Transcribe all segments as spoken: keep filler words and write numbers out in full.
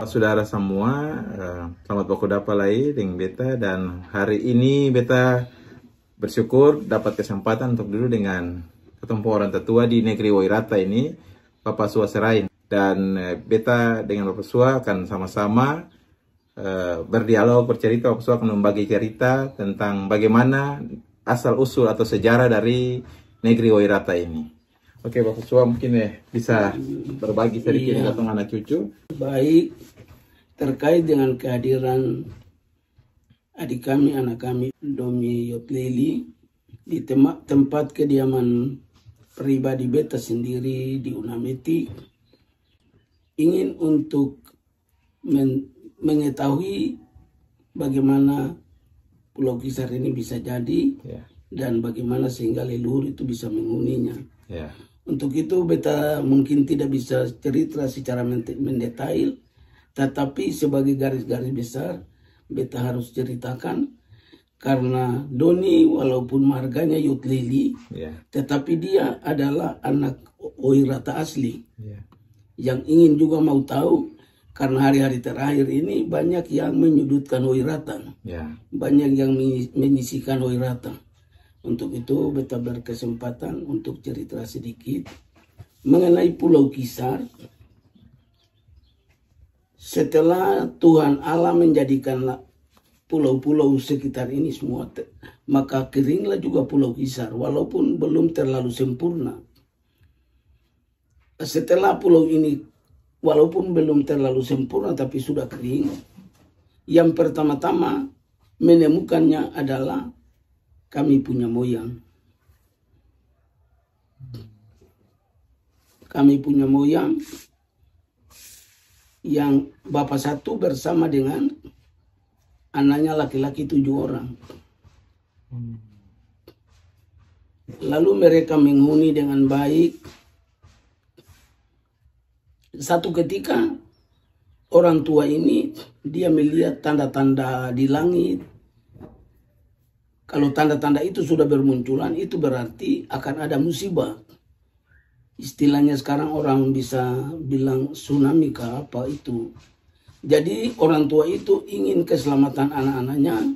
Sudara samua, eh, slamat baku dapa lai deng beta, dan hari ini beta bersyukur dapat kesempatan untuk dudu dengan katong pung orang tatua di negeri Oirata ini, Bapa Sua Serain. Dan, eh, beta dengan Bapa Sua akan sama-sama, eh, berdialog, bercerita, Bapa Sua akan membagi cerita tentang bagaimana asal-usul atau sejarah dari negeri Oirata ini. Oke, Bapa Sua mungkin, eh, bisa berbagi sedikit, iya, dengan katong anak cucu. Baik, terkait dengan kehadiran adik kami, anak kami, Domi Yotleli, di tema-, tempat kediaman pribadi beta sendiri di Unameti, ingin untuk men-, mengetahui bagaimana Pulau Kisar ini bisa jadi, ya, dan bagaimana sehingga leluhur itu bisa menghuninya. Ya. Untuk itu, beta mungkin tidak bisa cerita secara mente-, mendetail, tetapi sebagai garis-garis besar, beta harus ceritakan karna Doni walaupun marganya Yotleli, ya, tetapi dia adalah anak O-, Oirata asli. Ya. Yang ingin juga mau tahu, karna hari-hari terakhir ini banyak yang menyudutkan Oirata. Ya. Banyak yang menyi-, menyisihkan Oirata. Untuk itu, beta berkesempatan untuk cerita sedikit mengenai Pulau Kisar. Setelah Tuhan Allah menjadikan la-, pulau-pulau sekitar ini semua, te-, maka keringlah juga Pulau Kisar, walaupun belum terlalu sempurna. Setelah pulau ini, walaupun belum terlalu sempurna, tapi sudah kering, yang pertama-tama menemukannya adalah kami punya moyang. Kami punya moyang yang bapa satu bersama dengan anaknya laki-laki tujuh orang. Lalu mereka menghuni dengan baik. Satu ketika, orang tua ini, dia melihat tanda-tanda di langit. Kalau tanda-tanda itu sudah bermunculan, itu berarti akan ada musibah. Istilahnya sekarang orang bisa bilang tsunami ka apa itu. Jadi, orang tua itu ingin keselamatan anak-anaknya,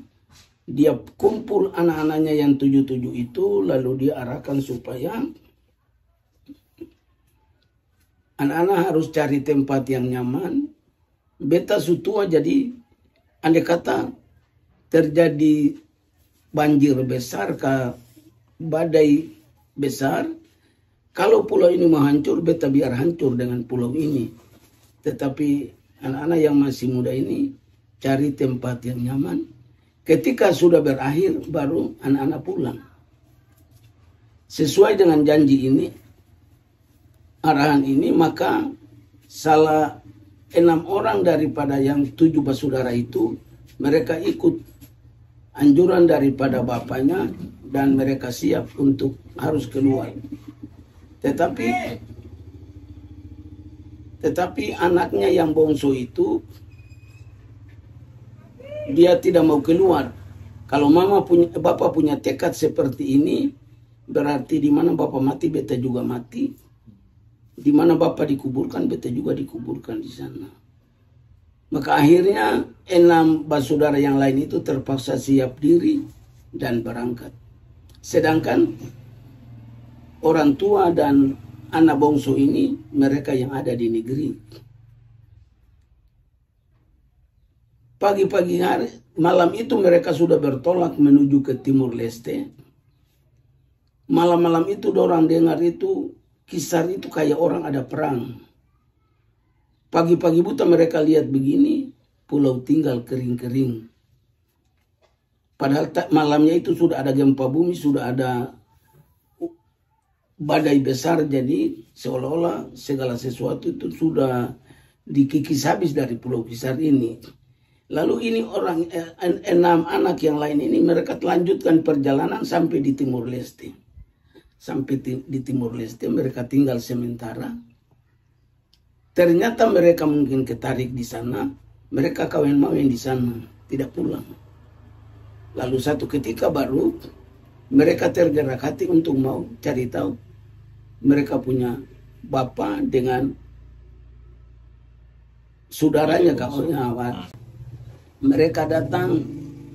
dia kumpul anak-anaknya yang tujuh-tujuh itu, lalu dia arahkan supaya anak-anak harus cari tempat yang nyaman. Beta su tua, jadi andai kata terjadi banjir besar ka badai besar, kalo pulau ini mau hancur, beta biar hancur dengan pulau ini. Tetapi anak-anak yang masih muda ini cari tempat yang nyaman. Ketika sudah berakhir, baru anak-anak pulang. Sesuai dengan janji ini, arahan ini, maka salah enam orang daripada yang tujuh basudara itu, mereka ikut anjuran daripada bapanya dan mereka siap untuk harus keluar. Tetapi, tetapi anaknya yang bongso itu, dia tidak mau keluar. Kalau mama punya, bapa punya tekad seperti ini, berarti di mana bapa mati, beta juga mati. Di mana bapa dikuburkan, beta juga dikuburkan di sana. Maka akhirnya enam basudara yang lain itu terpaksa siap diri dan berangkat. Sedangkan orang tua dan anak bongso ini, mereka yang ada di negeri. Pagi-pagi hari, malam itu mereka sudah bertolak menuju ke Timor Leste. Malam-malam itu dorang dengar itu, Kisar itu kaya orang ada perang. Pagi-pagi buta mereka lihat begini, pulau tinggal kering-kering. Padahal ta-, malamnya itu sudah ada gempa bumi, sudah ada badai besar, jadi seolah-olah segala sesuatu itu sudah dikikis habis dari Pulau Kisar ini. Lalu ini orang, eh, en-, enam anak yang lain ini, mereka lanjutkan perjalanan sampai di Timor Leste. Sampai ti-, di Timor Leste, mereka tinggal sementara. Ternyata mereka mungkin ketarik di sana, mereka kaweng-maweng di sana, tidak pulang. Lalu satu ketika baru mereka tergerak hati untuk mau cari tahu mereka punya bapa dengan saudaranya, kawannya, mereka datang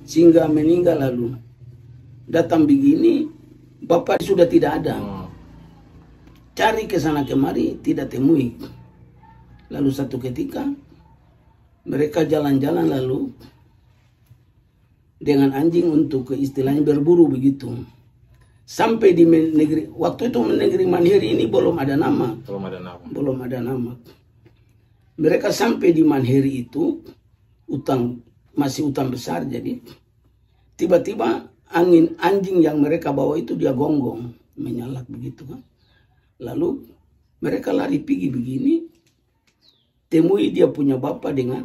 singgah meninggal, lalu datang begini, bapa sudah tidak ada. Hmm. Cari ke sana kemari, tidak temui. Lalu satu ketika, mereka jalan-jalan lalu dengan anjing untuk, istilahnya, berburu begitu. Sampai di me-, negeri, waktu itu negeri Manheri ini belum ada nama. Belum ada nama. Belum ada nama. Mereka sampai di Manheri itu, utang, masih utang besar, jadi tiba-tiba angin, anjing yang mereka bawa itu dia gonggong, menyalak begitu kan. Lalu mereka lari pigi begini, temui dia punya bapa dengan,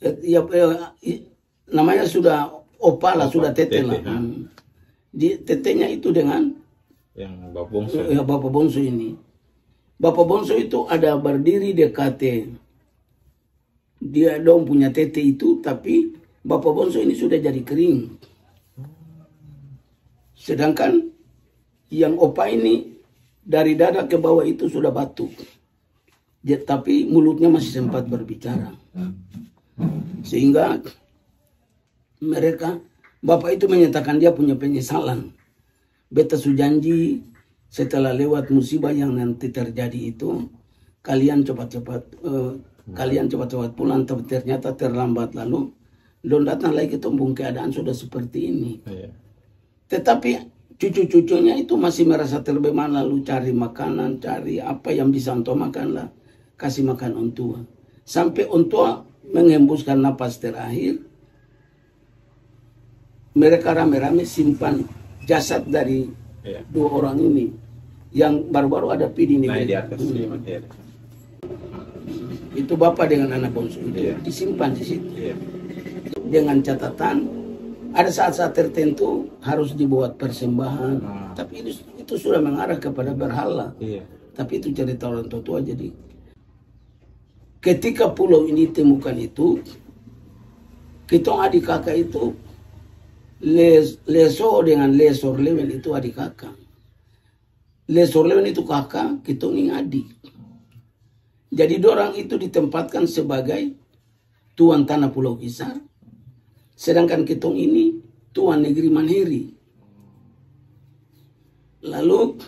eh, ya, eh, i-, namanya sudah opa lah, opa, sudah tete lah. Tete, ha. Hmm. Di tetenya itu dengan yang bapa bongso. Ya, bapa bongso ini. Bapa bongso itu ada berdiri dekat, eh, dia dong punya tete itu, tapi bapa bongso ini sudah jadi kering. Sedangkan yang opa ini dari dada ke bawah itu sudah batu. Ja-, tapi mulutnya masih sempat berbicara. Sehingga mereka, bapa itu menyatakan dia punya penyesalan. Beta su janji setelah lewat musibah yang nanti terjadi itu, kalian cepat-cepat, eh, kalian cepat-cepat pulang, tapi ternyata terlambat. Lalu dong datang lagi, ketong pung keadaan sudah seperti ini. Iya. Tetapi cucu-cucunya itu masih merasa terbeban, lalu cari makanan, cari apa yang bisa ontua makan lah, kasi makan ontua. Sampe ontua menghembuskan napas terakhir, mereka rame-rame simpan jasad dari, iya, dua orang ini yang baru-baru ada pi di negeri. Naik di atas, hmm, iya. Itu bapa dengan anak bongsu itu, iya, disimpan di situ. Iya. Dengan catatan, ada saat-saat tertentu harus dibuat persembahan. Ah. Tapi itu, itu sudah mengarah kepada berhala. Iya. Tapi itu cerita orang tua-tua, jadi ketika pulau ini temukan itu, kitong adik kaka itu, Les-, Leso dengan Lesor Lewen itu adik kaka. Lesor Lewen itu kaka, kitong ini adik. Jadi, dorang itu ditempatkan sebagai tuan tanah Pulau Kisar, sedangkan kitong ini tuan negeri Manheri. Lalu,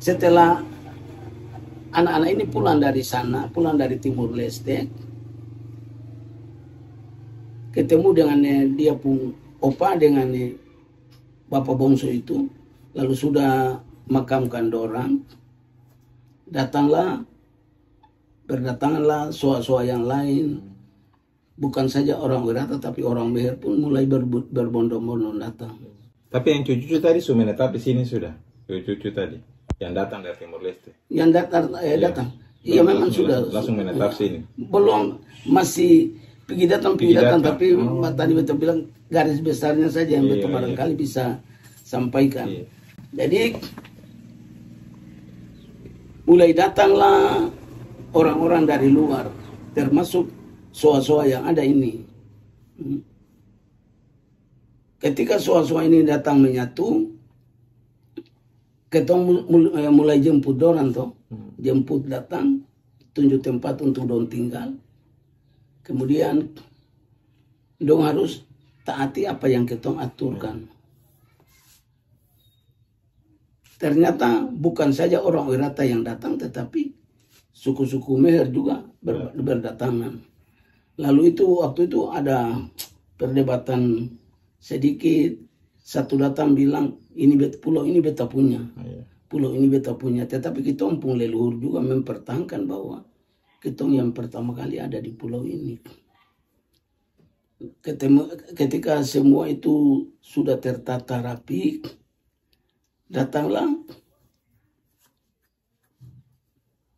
setelah anak-anak ini pulang dari sana, pulang dari Timor Leste, ketemu dengan, eh, dia pung opa dengan, eh, bapa bongsu itu, lalu sudah makamkan dorang, datanglah, berdatanganlah soa-soa yang lain. Bukan saja orang Wirata, tapi orang Meher pun mulai berbu-, berbondong-bondong datang. Tapi yang cucu-cucu tadi su menetap di sini sudah? Cucu-cucu tadi yang datang dari Timor Leste? Yang datang, eh, iya, datang. Iya, memang langsung, sudah. Langsung menetap sini? Belum, masih pigi datang, pigi datang, tapi tadi beta bilang garis besarnya saja yang beta barangkali bisa sampaikan. Iya. Jadi, mulai datanglah orang-orang dari luar, termasuk soa-soa yang ada ini. Hmm. Ketika soa-soa ini datang menyatu, ketong mul-, mul-, eh, mulai jemput dorang to, hmm, jemput datang, tunjuk tempat untuk dong tinggal. Kemudian, dong harus taati apa yang ketong aturkan. Ternyata bukan saja orang Wirata yang datang, tetapi suku-suku Meher juga ber-, berdatangan. Lalu itu, waktu itu ada perdebatan sedikit, satu datang bilang, "Ini bet-, pulau ini beta punya. Iya. Pulau ini beta punya." Tetapi kitong pung leluhur juga mempertahankan bahwa kitong yang pertama kali ada di pulau ini. Ketemu, ketika semua itu sudah tertata rapi, datanglah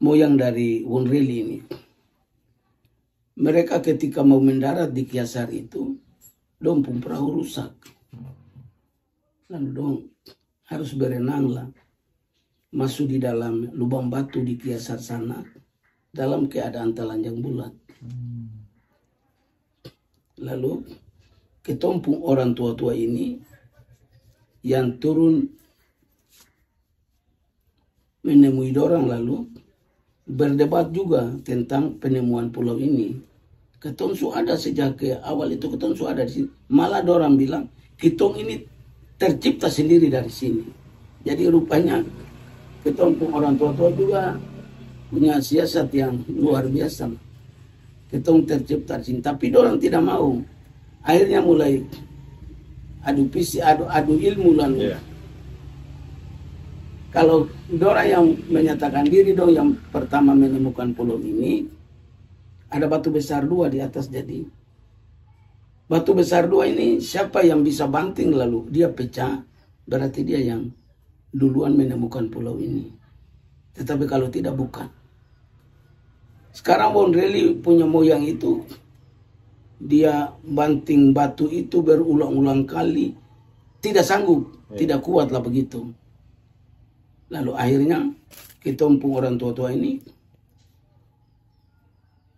moyang dari Wonreli ini. Mereka ketika mau mendarat di Kiasar itu, dong pung perahu rusak. Lalu dong harus berenang lah, masu di dalam lubang batu di Kiasar sana, dalam keadaan telanjang bulat. Hmm. Lalu, ketong pung orang tua-tua ini yang turun menemui dorang lalu berdebat juga tentang penemuan pulau ini. Ketong su ada sejak ke awal itu, ketong su ada di sini. Malah dorang bilang, "Kitong ini tercipta sendiri dari sini." Jadi rupanya ketong pung orang tua-tua juga punya siasat yang luar biasa. Ketong tercipta di sini. Tapi dorang tidak mau. Akhirnya mulai adu pisi, adu, adu ilmu lalu. Iya. Kalau dorang yang menyatakan diri dong yang pertama menemukan pulau ini, ada batu besar dua di atas jadi. Batu besar dua ini siapa yang bisa banting lalu dia pecah, berarti dia yang duluan menemukan pulau ini. Tetapi kalau tidak, bukan. Sekarang Bon Rally punya moyang itu, dia banting batu itu berulang-ulang kali, tidak sanggup, iya, tidak kuat lah begitu. Lalu akhirnya, kitong pung orang tua-tua ini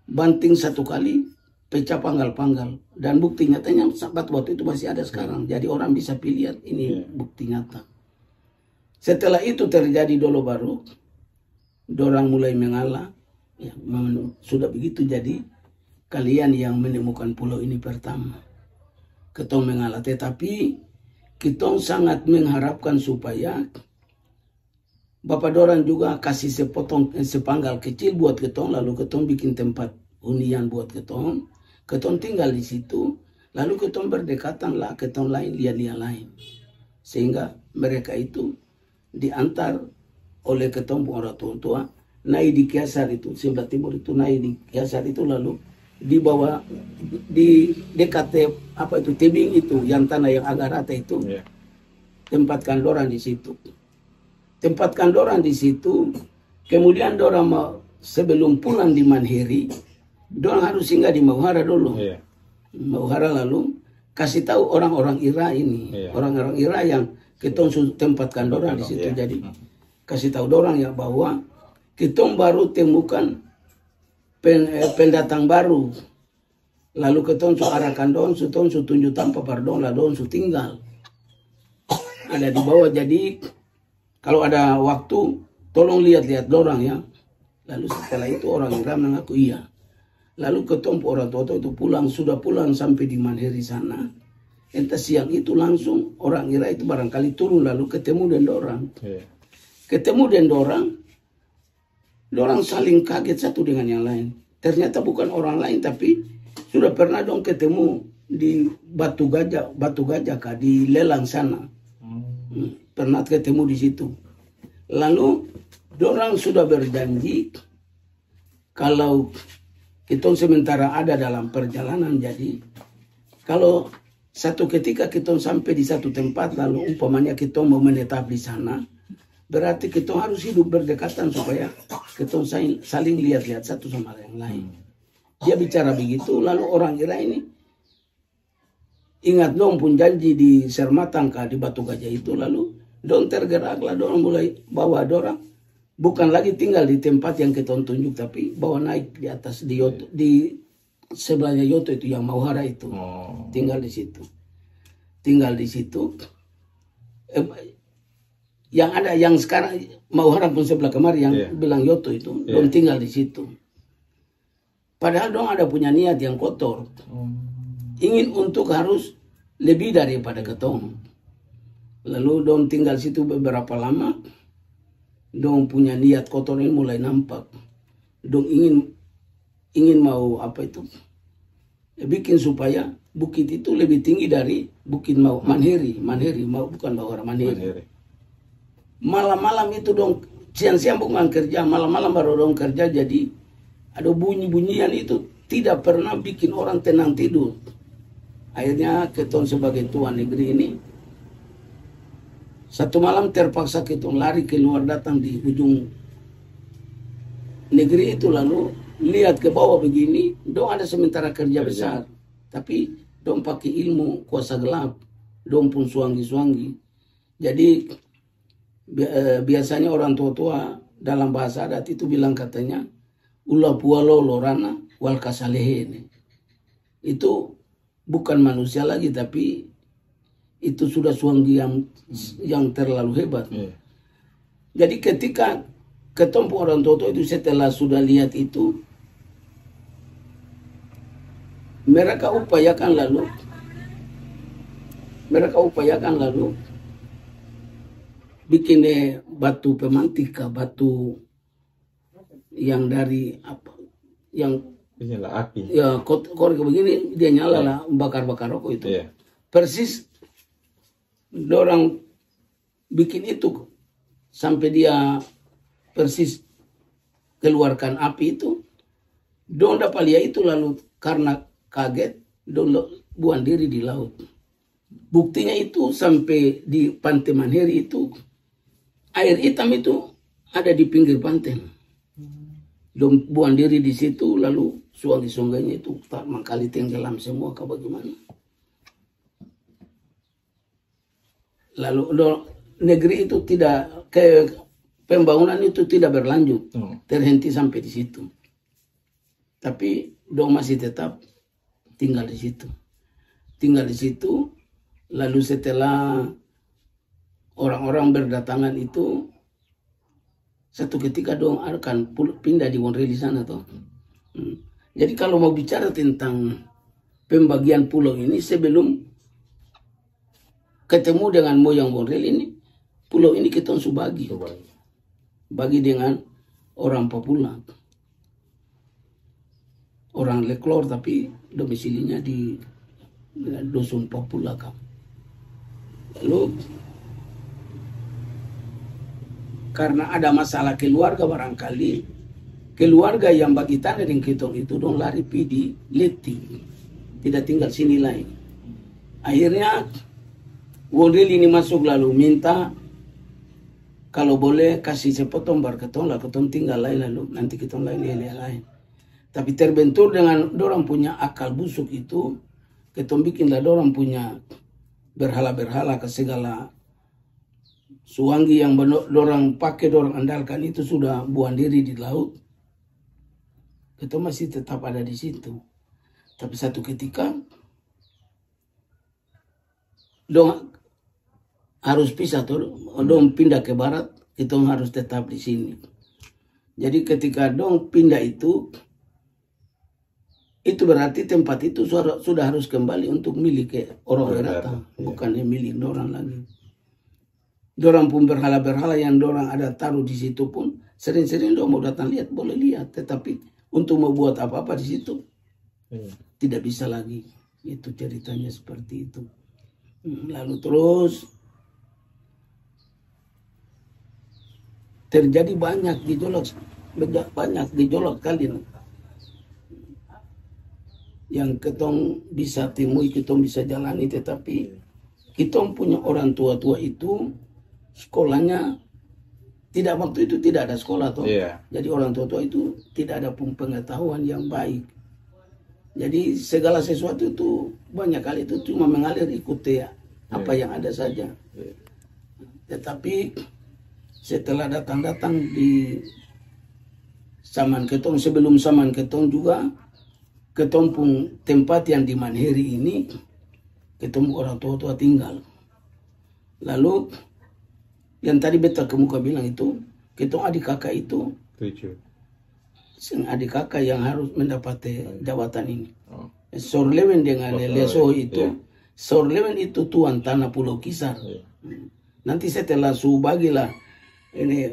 banting satu kali, pecah panggal-panggal. Dan bukti nyatanya sa-, batu-batu itu masih ada sekarang. Jadi orang bisa pi lihat ini, iya, bukti nyata. Setelah itu terjadi dolo baru, dorang mulai mengalah. Ya, memang sudah begitu jadi kalian yang menemukan pulau ini pertama. Ketong mengalah. Tetapi kitong sangat mengharapkan supaya bapa dorang juga kasi sepotong, eh, sepanggal kecil buat ketong, lalu ketong bikin tempat hunian buat ketong. Ketong tinggal di situ, lalu ketong berdekatan lah, ketong lain lia-lia lain. Sehingga mereka itu diantar oleh ketong pung orang tua-tua, nae di Kiasar itu, sebelah timur itu, nae di Kiasar itu, lalu di bawah, di dekat te-, apa itu, tebing itu, yang tanah yang agak rata itu, iya, tempatkan dorang di situ. Tempatkan dorang di situ, kemudian dorang mau, sebelum pulang di Manheri, dorang harus singgah di Mauhara dulu. Iya. Mauhara lalu kasi tahu orang-orang Ira ini, iya, orang-orang Ira yang ketong su tempatkan dorang di situ. Iya. Jadi, hmm, kasi tahu dorang ya bahwa ketong baru temukan pen-, eh, pendatang baru. Lalu ketong su arahkan dong, su tong su tunju tampa par dong, la dong su tinggal. Ada di bawah, jadi kalo ada waktu, tolong liat-liat dorang ya. Lalu setelah itu orang Ira mengaku iya. Lalu ketong pung orang tua-tua itu pulang, sudah pulang sampe di Manheri sana. Entah siang itu langsung orang Ira itu barangkali turun lalu ketemu deng dorang. Iya. Ketemu deng dorang, dorang saling kaget satu dengan yang lain. Ternyata bukan orang lain, tapi sudah pernah dong ketemu di Batu Gajah, Batu Gajah ka, di Lelang sana. Hmm. Hmm, pernah ketemu di situ. Lalu, dorang sudah berjanji, kalau kitong sementara ada dalam perjalanan, jadi, kalau satu ketika kitong sampe di satu tempat, lalu umpamanya kitong mau menetap di sana, berarti kitong harus hidup berdekatan supaya kitong saing, saling liat-liat satu sama yang lain. Dia bicara begitu, lalu orang Ira ini ingat dong pung janji di Sermatang ka, di Batu Gajah itu, lalu dong tergerak lah, dong mulai bawa dorang, bukan lagi tinggal di tempat yang kitong tunjuk, tapi bawa naik di atas, di Yoto, di sebelahnya Yoto itu, yang Mauhara itu. Oh. Tinggal di situ. Tinggal di situ. Em, yang ada, yang sekarang Mauhara pung sebelah kemari, yang, iya, bilang Yoto itu, iya, dong tinggal di situ. Padahal dong ada punya niat yang kotor. Hmm. Ingin untuk harus lebih daripada ketong. Lalu dong tinggal situ beberapa lama, dong punya niat kotor ini mulai nampak. Dong ingin, ingin mau apa itu, bikin supaya bukit itu lebih tinggi dari bukit Mau-, Manheri, Manheri, mau, bukan Mauhara, Manheri. Manheri. Malam-malam itu dong, siang-siang bukan kerja, malam-malam baru dong kerja, jadi ada bunyi-bunyian itu tidak pernah bikin orang tenang tidur. Akhirnya ketong sebagai tuan negeri ini, satu malam terpaksa ketong lari keluar datang di ujung negeri itu, lalu lihat ke bawah begini, dong ada sementara kerja, kerja, besar. Tapi dong pake ilmu kuasa gelap, dong pung suanggi-suanggi. Jadi, bi-, eh, biasanya orang tua-tua dalam bahasa adat itu bilang katanya, "Ula pua lolo rana wal kasalehe," ini. Itu bukan manusia lagi, tapi itu sudah suanggi yang, yang terlalu hebat. Iya. Jadi ketika ketong pung orang tua-tua itu setelah sudah lihat itu, mereka upayakan lalu, mereka upayakan lalu bikin, eh, batu pemantik ka, batu yang dari apa, yang Inilah api. Ya, kot-, korek begini, dia nyala lah, bakar-bakar rokok itu. Iya. Persis dorang bikin itu sampe dia persis keluarkan api itu, dong dapa lia itu lalu karna kaget, dong lo-, buang diri di laut. Buktinya itu sampe di Pante Manheri itu, aer itam itu ada di pinggir pante. Dong buang diri di situ, lalu suanggi-suangginya itu ta-, mangkali tenggelam semua ka bagemana. Lalu do-, negeri itu tidak, ke, pembangunan itu tidak berlanjut, hmm, terhenti sampai di situ. Tapi dong masih tetap tinggal di situ. Tinggal di situ, lalu setelah orang-orang berdatangan itu, satu ketika dong akan pul-, pindah di Wonrilis sana to. Hmm. Jadi kalau mau bicara tentang pembagian pulau ini, sebelum ketemu dengan moyang Wonrilis ini, pulau ini kitong su bagi. Su bagi. Bagi dengan orang Papula. Orang Leklor, tapi domisilinya di dusun Papula ka. Lalu, karna ada masalah keluarga barangkali, keluarga yang bagi tanah deng kitong itu, dong lari pi di Leti. Tidak tinggal sini lai. Akhirnya, Wonrilis ini masuk lalu minta, kalo boleh kasi sepotong bar katong, la katong tinggal lai lalu, nanti kitong lai lia-lia lai. Tapi terbentur dengan dorang punya akal busuk itu, kitong bikin la dorang punya berhala-berhala ka segala suanggi yang bano-, dorang pake, dorang andalkan itu sudah buang diri di laut. Kitong masih tetap ada di situ. Tapi satu ketika, dong harus pisah to, dong pindah ke barat, kitong harus tetap di sini. Jadi ketika dong pindah itu, itu berarti tempat itu sudah, sudah harus kembali untuk milik ke orang Orang Werata, Werata, iya. Bukan yang milik dorang lagi. Dorang pung berhala-berhala yang dorang ada taruh di situ pun, sering-sering dong mau datang lihat, boleh lihat, tetapi untuk mau buat apa-apa di situ, Iya. tidak bisa lagi. Itu ceritanya seperti itu. Hmm, lalu terus terjadi banyak gejolak, beda-, banyak gejolak kali yang kitong bisa temui, kitong bisa jalani, tetapi kitong punya orang tua-tua itu sekolahnya tidak, waktu itu tidak ada sekolah toh. Iya. Jadi orang tua-tua itu tidak ada pung pengetahuan yang baik. Jadi segala sesuatu itu banyak kali itu cuma mengalir ikuti ya, apa Iya. yang ada saja. Iya. Tetapi setelah datang-datang di zaman ketong, sebelum zaman ketong juga, ketong pung tempat yang di Manheri ini, ketong pung orang tua-tua tinggal. Lalu, yang tadi beta kemuka bilang itu, ketong adik kaka itu, Tujuh. seng adik kaka yang harus mendapat, eh, Oh. jabatan ini. Oh. Sorlewen dengan Sorlewen, Leso itu, iya. Sorlewen itu tuan tanah Pulau Kisar. Iya. Nanti setelah su bagilah ini,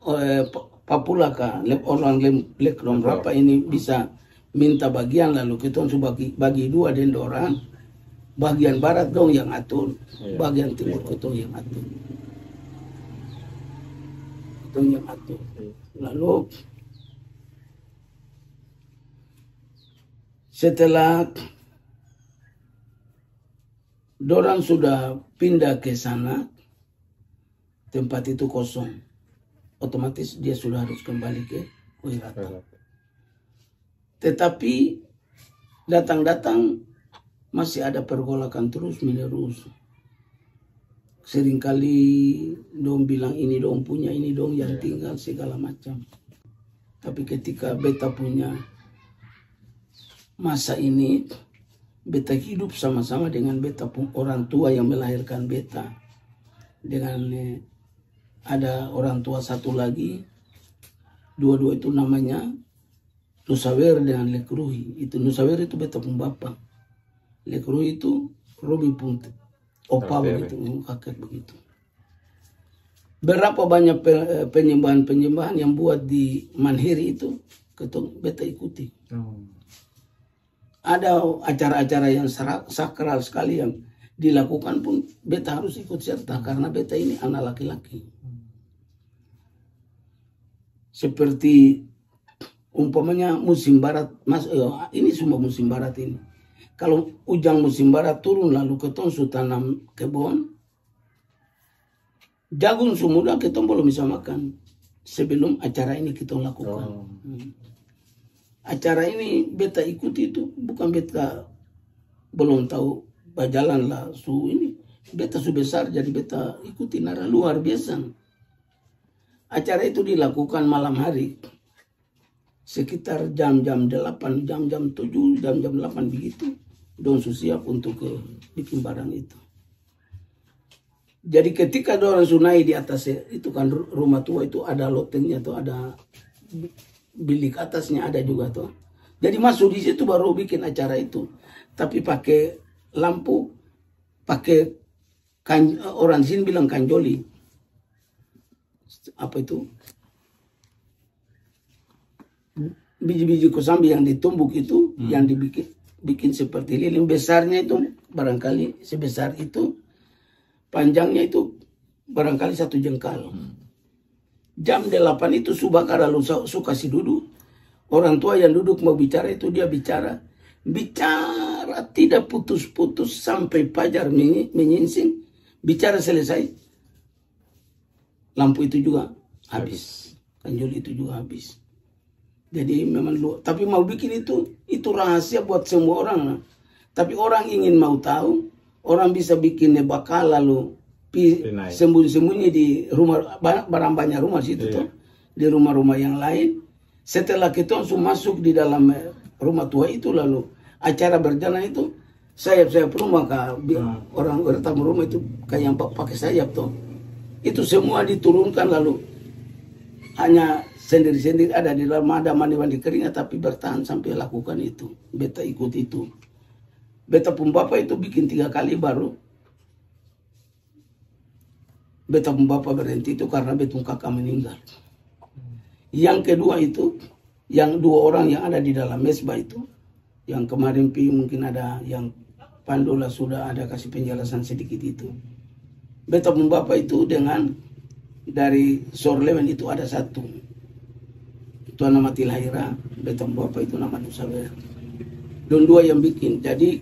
eh, Pa-, Papula ka, le-, orang lem-, Leklon Leklon. Rapa ini bisa minta bagian, lalu kitong su bagi, bagi dua deng dorang, bagian barat dong yang atur, Iya. bagian timur Iya. kitong yang atur. Kitong yang atur. Iya. Lalu, setelah dorang sudah pindah ke sana, tempat itu kosong. Otomatis dia sudah harus kembali ke Oirata. Oirata. Tetapi datang-datang masih ada pergolakan terus menerus. Seringkali dong bilang ini dong punya, ini dong yang Iya. tinggal, segala macam. Tapi ketika beta punya masa ini, beta hidup sama-sama dengan beta pung orang tua yang melahirkan beta. Dengan, eh, ada orang tua satu lagi, dua-dua itu namanya Nusawer dengan Lekruhi. Itu Nusawer itu beta pung bapa. Lekruhi itu Robi pung opa. Kakek. Begitu, kakek begitu. Berapa banyak pe-, penyembahan-penyembahan yang buat di Manhiri itu, ketong, beta ikuti. Oh. Ada acara-acara yang sera-, sakral sekali yang dilakukan pun beta harus ikut serta karena beta ini anak laki-laki. Hmm. Seperti umpamanya musim barat, mas-, eh, ini semua musim barat ini. Kalau ujang musim barat turun lalu ketong su tanam kebon, jagung su muda, kitong balom bisa makan sebelum acara ini kitong lakukan. Oh. Hmm. Acara ini beta ikuti itu bukan beta balom tau bajalan la su ini. Beta su besar jadi beta ikuti nara luar biasa. Acara itu dilakukan malam hari. Sekitar jam-jam delapan, jam-jam tujuh, jam-jam delapan begitu, dong su siap untuk, eh, biking barang itu. Jadi, ketika dorang su nae di atas, eh, itu kan ru-, rumah tua itu ada lotengnya to, ada bi-, bilik atasnya ada juga to. Jadi, maso di situ baru biking acara itu. Tapi pake lampu, pake kan-, orang sini bilang kanjoli. Apa itu? Biji-biji kosambi yang ditumbuk itu, hmm, yang dibikin, bikin seperti lilin. Besarnya itu barangkali sebesar itu, panjangnya itu barangkali satu jengkal. Hmm. Jam delapan itu su bakar lalu sa-, su kasi dudu. Orang tua yang duduk mau bicara itu dia bicara. Bicara tidak putus-putus sampai pajar menyi-, menyingsing. Bicara selesai, lampu itu juga habis. Habis. Kanjol itu juga habis. Jadi memang lu, tapi mau bikin itu, itu rahasia buat semua orang, nah. Tapi orang ingin mau tahu, orang bisa bikin bakal lalu pi-, pi naik. Sembunyi-sembunyi di rumah, ba-, barang banyak rumah situ, iya, tuh. Di rumah-rumah yang lain. Setelah kitong su masuk di dalam, eh, rumah tua itu, lalu acara berjalan itu, sayap-sayap rumah ka, bi-, hmm, orang, orang tamu rumah itu ka yang pa-, pake sayap to. Itu semua diturunkan, lalu hanya sendiri-sendiri ada di dalam, ada mandi-mandi keringat, tapi bertahan sampe lakukan itu. Beta ikut itu. Beta pung bapa itu bikin tiga kali baru beta pung bapa berhenti itu karna beta pung kaka meninggal. Yang kedua itu, yang dua orang yang ada di dalam mesbah itu, yang kemarin pi mungkin ada yang Pandu la sudah ada kasi penjelasan sedikit itu. Beta pung bapa itu dengan dari Sorlewen itu ada satu. Itu nama Tilhaira, beta pung bapa itu nama Nusawer. Dong dua yang bikin. Jadi,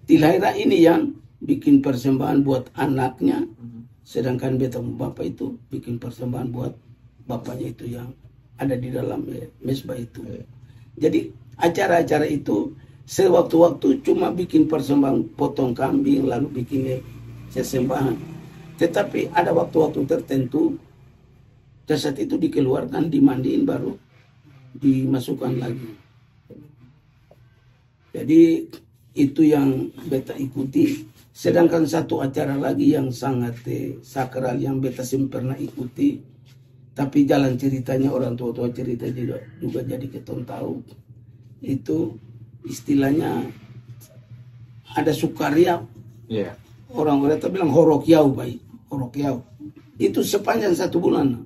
Tilhaira ini yang bikin persembahan buat anaknya, sedangkan beta pung bapa itu bikin persembahan buat bapanya itu yang ada di dalam, eh, mesbah itu. Iya. Jadi, acara-acara itu sewaktu-waktu cuma bikin persembahan potong kambing, lalu bikin, eh, sesembahan. Tetapi ada waktu-waktu tertentu, jasad itu dikeluarkan, dimandiin, baru dimasukkan lagi. Jadi, itu yang beta ikuti. Sedangkan satu acara lagi yang sangat, eh, sakral yang beta seng pernah ikuti, tapi jalan ceritanya orang tua-tua cerita juga, juga jadi ketong tahu. Itu istilahnya ada sukaria. Iya. Orang Oreta bilang horokiau, bae. Horokiau. Itu sepanjang satu bulan.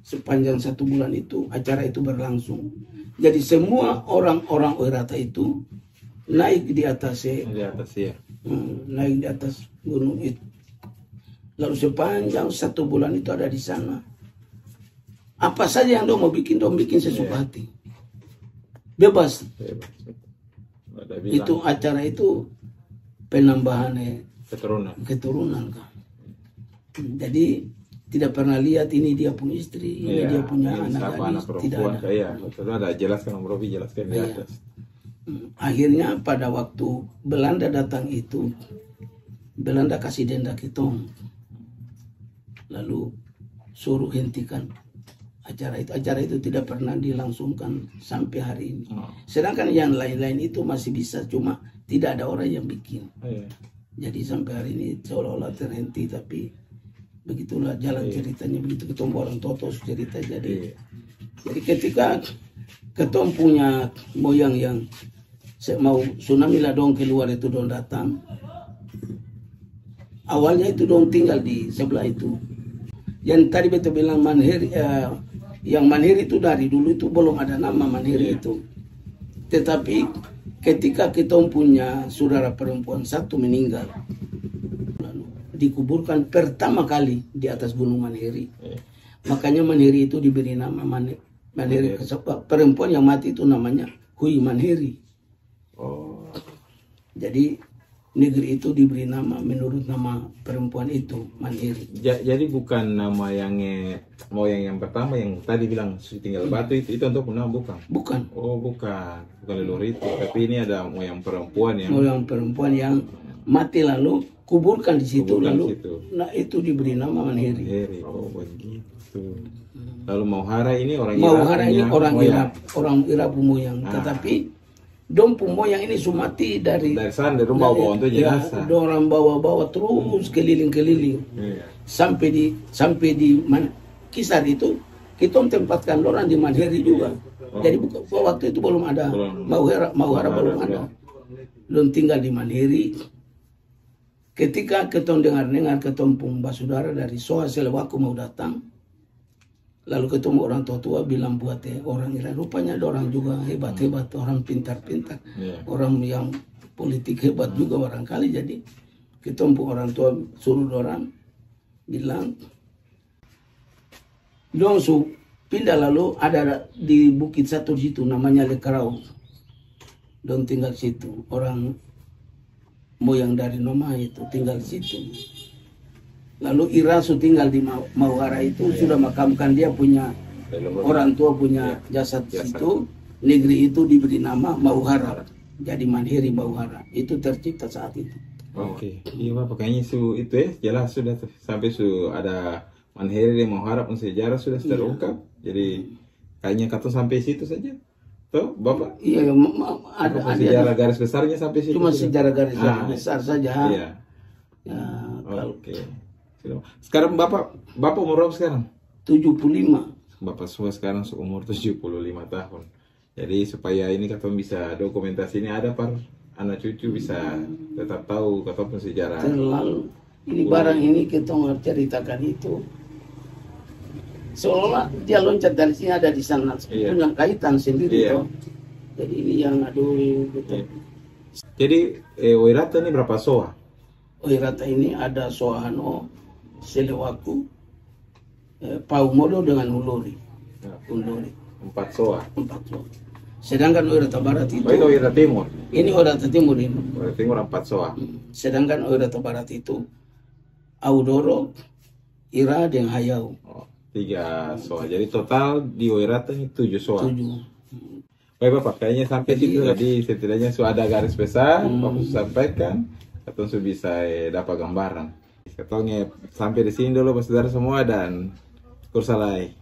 Sepanjang satu bulan itu, acara itu berlangsung. Jadi, semua orang-orang Oirata itu naik di atas, eh, di atas, iya. Hmm, naik di atas gunung itu. Lalu, sepanjang satu bulan itu ada di sana. Apa saja yang dong mau bikin, dong bikin sesuka hati. Iya. Bebas. Bebas. Ada bilang. Itu acara itu penambahan, eh, keturunan. Keturunan, kan. Jadi, tidak pernah lihat ini dia punya istri, ini dia punya anak gadis, tidak ada. Iya, betul, ada jelaskan, Om Robi jelaskan di atas. Hmm, akhirnya pada waktu Belanda datang itu, Belanda kasih denda kitong. Lalu suruh hentikan acara itu, acara itu tidak pernah dilangsungkan sampai hari ini. Oh. Sedangkan yang lain-lain itu masih bisa, cuma tidak ada orang yang bikin. Iya. Jadi sampai hari ini seolah-olah terhenti, tapi begitulah jalan ceritanya, begitu ketemu orang tua, tua cerita. Jadi, iya, jadi ketika ketong punya moyang yang se-, mau tsunami lah dong keluar itu, dong datang. Awalnya itu dong tinggal di sebelah itu. Yang tadi beta bilang Manheri, eh, yang Manheri itu dari dulu itu belum ada nama Manheri itu. Tetapi ketika kitong punya saudara perempuan satu meninggal, lalu dikuburkan pertama kali di atas Gunung Manheri. Iya. Makanya Manheri itu diberi nama Mane-, Manheri. Iya. Perempuan yang mati itu namanya Hui Manheri. Oh. Jadi, negeri itu diberi nama menurut nama perempuan itu, Manheri. Ja-, jadi bukan nama yang, eh, moyang yang pertama yang tadi bilang su tinggal batu itu, itu untuk nama bukan? Bukan. Oh, bukan. Bukan leluhur itu. Tapi ini ada moyang perempuan yang Moyang perempuan yang mati lalu kuburkan di situ, kuburkan lalu di situ. Nah, itu diberi nama Manheri. Manheri. Oh, begitu. Lalu Mauhara ini orang Mauhara Irak ini punya orang moyang. Irak, orang Irak pung moyang. Ah. Tetapi dong pung moyang ini su mati dari Dari sana, dari rumah dari, bawa untuk ya, jenazah. Dorang bawa-bawa terus keliling-keliling. Iya. Sampai di, sampai di man-, Kisar itu, kitong tempatkan dorang di Manheri juga. Oh. Jadi buka-, waktu itu belum ada Belum. Mauhara, Mauhara Mauhara belum ada. Belum. Dong tinggal di Manheri. Ketika kitong dengar-dengar kitong pung basudara dari Soa Selewaku mau datang, lalu ketemu orang tua-tua bilang buat, eh, orang Irak, rupanya ada orang juga hebat-hebat, orang pintar-pintar, Iya. orang yang politik hebat juga barangkali. Jadi kitong pung orang tua suruh dorang bilang, dong su pindah lalu ada di bukit satu di situ namanya Lekarau. Dong tinggal situ. Orang moyang dari Noma itu tinggal situ. Lalu Ira su tinggal di Mau-, Mauhara itu, Iya. sudah makamkan dia punya Leluhur. orang tua punya Iya. jasad Jasad. situ. Negeri itu diberi nama Mauhara. Jadi Manheri Mauhara. Itu tercipta saat itu. Oke. Iya, Bapak. Kayaknya su-, itu ya, jelas sudah tuh. Sampai su ada Manheri deng Mauhara pung sejarah sudah Iya. terungkap. Jadi, kayaknya katong sampai situ saja. Toh, Bapak? Iya, iya, ma-, ma-, ada, Apa pung ada, sejarah ada. garis besarnya sampai situ Cuma sudah? sejarah garis Ah, besar saja. iya. Ya, kalau Oke. Sudah. Sekarang Bapak, Bapak umur berapa sekarang? Tujuh puluh lima. Bapak Soa sekarang seumur tujuh puluh lima tahun. Jadi, supaya ini katong bisa dokumentasi ini ada par ana cucu bisa tetap tahu katong pung sejarah. Terlalu. Ini Oh. barang ini ketong ceritakan itu seolah-olah dia loncat dari sini ada di sana. Iya. Punya kaitan sendiri Iya. toh. Jadi, ini yang aduh gitu. Iya. Jadi, eh, Oirata ini berapa soa? Oirata ini ada Soa Hano, Selewaku, eh, Pau Modo dengan Ulori. Ya. Ulori. Empat soa. Empat soa. Sedangkan Oirata Barat itu Oh, itu Oirata Timur. Ini Oirata Timur ini. Oirata Timur empat soa. Hmm. Sedangkan Oirata Barat itu Audoro, Ira, deng Hayau. Oh, tiga soa. Jadi total di Oirata ini tujuh soa. Tujuh. Hmm. Baik, Bapak, kayaknya sampai Jadi situ tadi, setidaknya su ada garis besar, Hmm. Bapak su sampaikan, katong su bisa, eh, dapa gambaran. Katong, eh, sampai di sini dulu, Bapak Saudara semua, dan kursa lai.